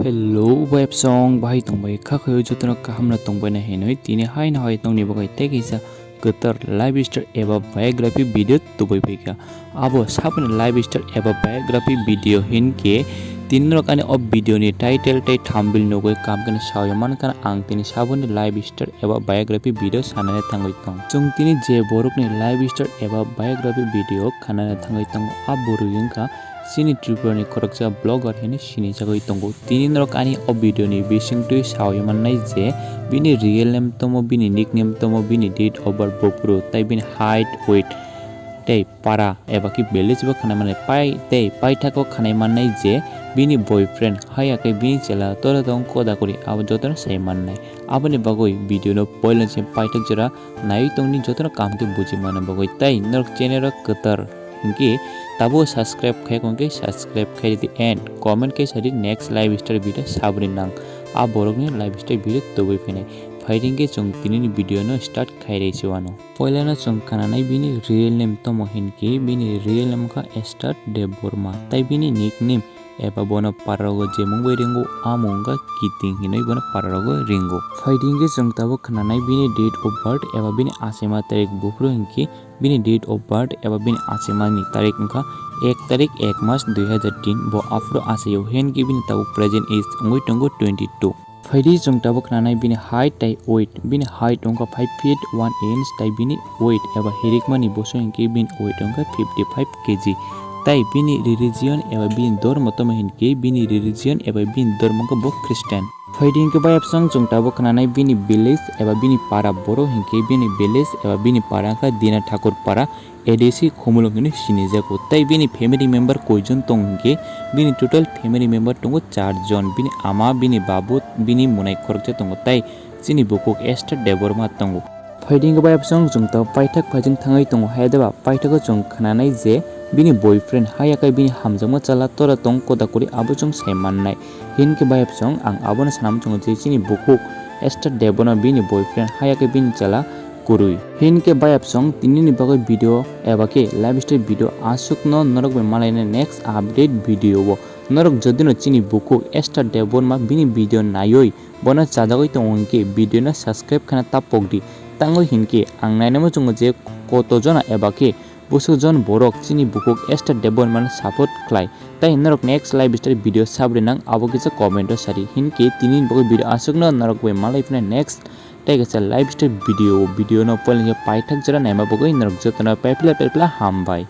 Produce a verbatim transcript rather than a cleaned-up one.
Hello, web song bahai tongbai kha khayo jotono kaham no tongbai na hinwi tini hai no hai tongni bagwi tei kaisa kwtal life story eba biography video tubui phaikha. Abo saboni life story eba biography video hinkhe tini norok ani o video ni title tei thumbnail nugwi kam khe sawi mankha ang tini saboni life story eba biography video sanani thangwi tong. Chwng tini je borokni life story eba biography video khanani thangwi tongo, a borok wngkha chini Tripura ni khoroksa blogger hinwi sinijagwi tongo. Tini norok ani o video ni bisingtwi sawi mannai je bini real name tomo, bini nickname tomo, bini date of birth, buphuru tei bini height, weight tei para eba khe village bo khanai mannai, pai tei paithak o khanai mannai je bini boyfriend haiya khe bini chwla toro tong koda kori abo jotono sai mannai. Aboni bagwi video no poila se paithak jora naiwi tongni jotono kaham khe buji mano bagwi tei norok channel o kwtal hinkhe tabuk subscribe khai khe subscribe khai di and comment khe sadi next life story video sabri nang a borokni life story video tubui phinai. Phaidi hinkhe chwng tinini video no start khai rei se wano. Poilano chwng khananai bini real name tomo hinkhe bini real name kha Esther Debbarma tei bini nickname eba bono pararogo je mung bai ringo, a mung wngkha Kiting hinwi bono pararogo ringo. Phaidi hinkhe chwng tabuk khnanai bini date of birth eba bini achaima tarik buphuru hinkhe bini date of birth eba bini achaimani tarik wngkha ek tarik ek mas dui hazar tin. Bo aphuru achaio hinkhe bini tabuk present age wngwi tongo twenty two. Phaidi chwng tabuk khnanai bini height tei weight. Bini height wngkha five feet one inch tei bini weight eba hirikmani boso hinkhe bini weight wngkha fifty five K G. Tei bini religion eba bini dormo tomo hinkhe bini religion eba bini dormo wngkha bo Christian. Phaidi hinkhe bayapsong chwng tabuk khnanai bini village eba bini para borok hinkhe bini village eba bini para wngkha Dina Thakur para. A D C Khumulwng hinwi sinijago. Tei bini family member koijon tong hinkhe bini total family member tongo char jon. Bini ama, bini babu, bini mwnai khoroksa tongo tei chini bukhuk Esther Debbarma tongo. Phaidi hinkhe bayapsong chwng tabuk paithak phaijwng thangwi tongo Hyderabad. Paithago chwng khnanai je bini boyfriend haiya khe bini hamjakma chwla toro tong koda kori abo chwng sai mannai. Hinkhe bayapsong ang abono sanam tongo je chini bukhuk Esther Debbarma bini boyfriend haiya khe bini chwla kwrwi. Hinkhe bayapsong tinini bagwi video eba khe life story video aswkno norok bai malaina next update video o. Norok jodino chini bukhuk Esther Debbarma bini video naiwi bono chajagwi tongo hinkhe video no subscribe khana tapok di. Tangwi hinkhe ang nainamo chwngo je koto jona eba khe bwswk jon borok chini bukhuk Esther Debbarmano support khlai. Tei norok next life story video sabri nang abo kisa comment o sadi. Hinkhe tini bagwi video aswkno norok bai malai phina next tei kaisa life story video, video no poila paithak jora naima bagwi norok jotono paipla paipla hambai.